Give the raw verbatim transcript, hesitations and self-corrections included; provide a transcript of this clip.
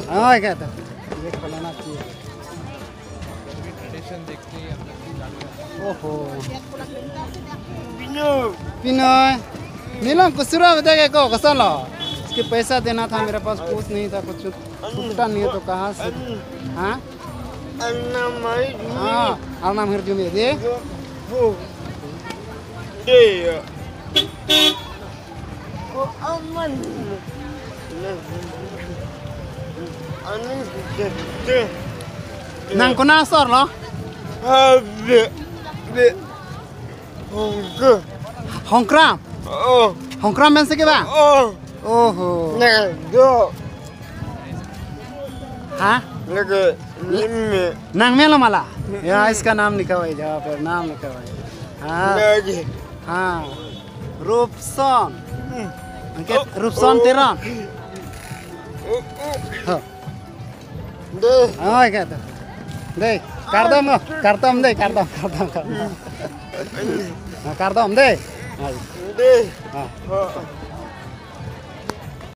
हाँ, क्या था? ये खोलना चाहिए। ओहो। पिनोय। पिनोय। नीलम, कुछ सुरा बताएगा को, कौन सा लो? इसके पैसा देना था, मेरे पास कुछ नहीं था, कुछ छुट्टा नहीं है, तो कहाँ से? हाँ? Anna mai. Ah, Arnam Hirjum ya, de? Yo, yo. De ya. Ko aman. Ani de, de. Nang konat asor lo? Ah, de, de. Hongke. Hongkram. Oh. Hongkram pen si ke bang? Oh. Oho. Nah, do. हाँ? Lagi mimi. Nang melo mala? या, इसका नाम लिखा हुआ है, जहाँ पर नाम लिखा हुआ है। हाँ। Lagi. हाँ। Rupson. Hmm. Angke Oh, Rupson oh. Teron. Oh, oh. हाँ। De. Oh, angke tu. De, kardom ko, kardom de, kardom, kardom, kardom. Ah, kardom de. Ah. De. Ah. Oh.